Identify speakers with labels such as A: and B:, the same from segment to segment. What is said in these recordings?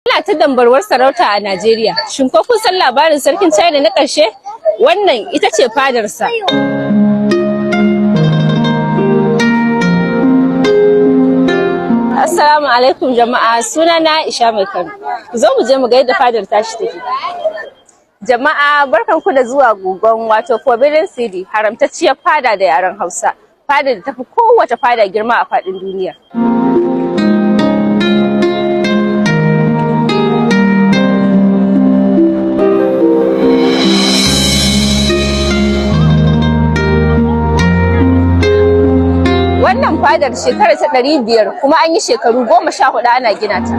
A: Ana ta dambarwar sarauta a Najeriya. Shin ko kun san labarin sarkin China na ƙarshe? Wannan ita ce fadarsa. Assalamu alaikum jama'a, suna na Aisha Mai Kano. Ku zo mu je mu ga yadda fadar tashi take. Jama'a, barkanku da zuwa Gugan, wato Forbidden City, haramtacciyar fada da yaren Hausa. Fadar da tafi kowace fada girma a faɗin duniya. Wannan fadar shekara ta 500 kuma an yi shekaru 14 ana gina ta.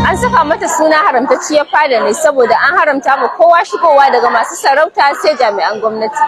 A: An saka mata suna haramtacciyar fada ne saboda an haramta ma kowa shigowa daga masu sarauta sai jami'an gwamnati.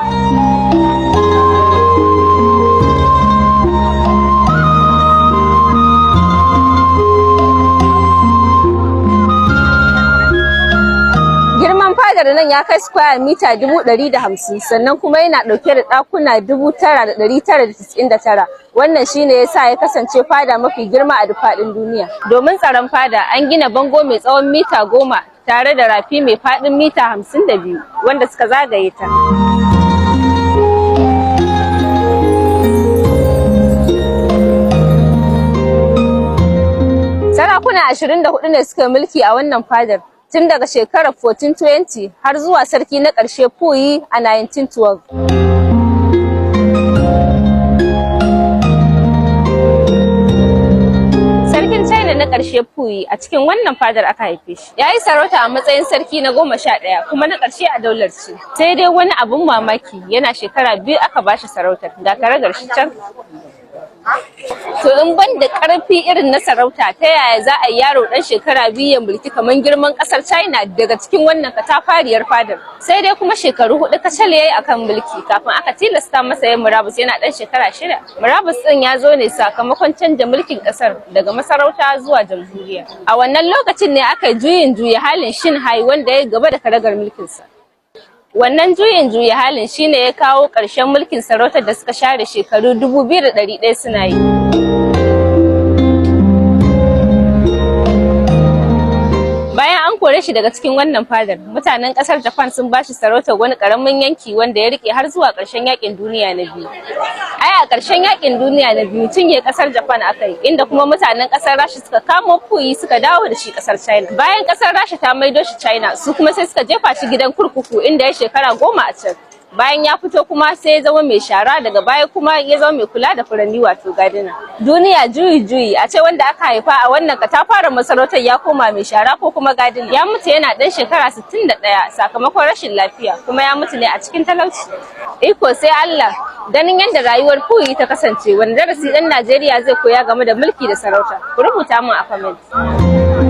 A: Girman fadar nan ya kai square mita 150,000, sannan kuma yana ɗauke da ɗakuna 9,999. Wannan shine ya sa ya kasance fada mafi girma a duk faɗin duniya. Domin tsaron fada, an gina bango mai tsawon mita 10 tare da rafi mai faɗin mita 52 wanda suka zagaye ta. Sarakuna 24 ne suka yi mulki a wannan fadar tun daga shekarar 1420 har zuwa sarki na ƙarshe Puyi a 1912. Sarkin China na ƙarshe Puyi a cikin wannan fadar aka haife shi. Ya yi sarauta a matsayin sarki na 11 kuma na ƙarshe a daular Qi. Sai dai wani abun mamaki, yana shekara 2 aka bashi sarautar, ga karagar shi can. To, in ban da ƙarfi irin na sarauta, ta yaya za a yi yaro ɗan shekara 2 ya mulki kamar girman ƙasar China daga cikin wannan katafariyar fadar? Sai dai kuma shekaru 4 kacal ya yi akan mulki kafin aka tilasta masa yin murabus yana ɗan shekara 6. Murabus ɗin ya zo ne sakamakon canja mulkin ƙasar daga masarauta zuwa jamhuriya. A wannan lokacin ne aka yi juyin juya halin Xinhai wanda ya gaba da karagar mulkinsa. Wannan juyin juya halin shine ya kawo ƙarshen mulkin sarautar da suka share shekaru 2,100 suna yi. Bayan an kore shi daga cikin wannan fadar, mutanen ƙasar Japan sun bashi sarautar wani ƙaramin yanki wanda ya rike har zuwa ƙarshen yakin duniya na biyu. Ai a ƙarshen yakin duniya na biyu cinye ƙasar Japan aka yi, inda kuma mutanen ƙasar Rasha suka kamo Puyi suka dawo da shi ƙasar China. Bayan ƙasar Rasha ta maido shi China, su kuma sai suka jefa shi gidan kurkuku inda ya shekara 10 a can. Bayan ya fito kuma sai ya zama mai shara, daga baya kuma ya zama mai kula da furanni, wato gardener. Duniya juyi juyi, a ce wanda aka haifa a wannan katafaren masarautar ya koma mai shara ko kuma gardener. Ya mutu yana ɗan shekara 61 sakamakon rashin lafiya, kuma ya mutu ne a cikin talauci. Iko sai Allah. Ganin yadda rayuwar Puyi ta kasance, wani darasi ɗan Najeriya zai koya game da mulki da sarauta? Ku rubuta min a comment.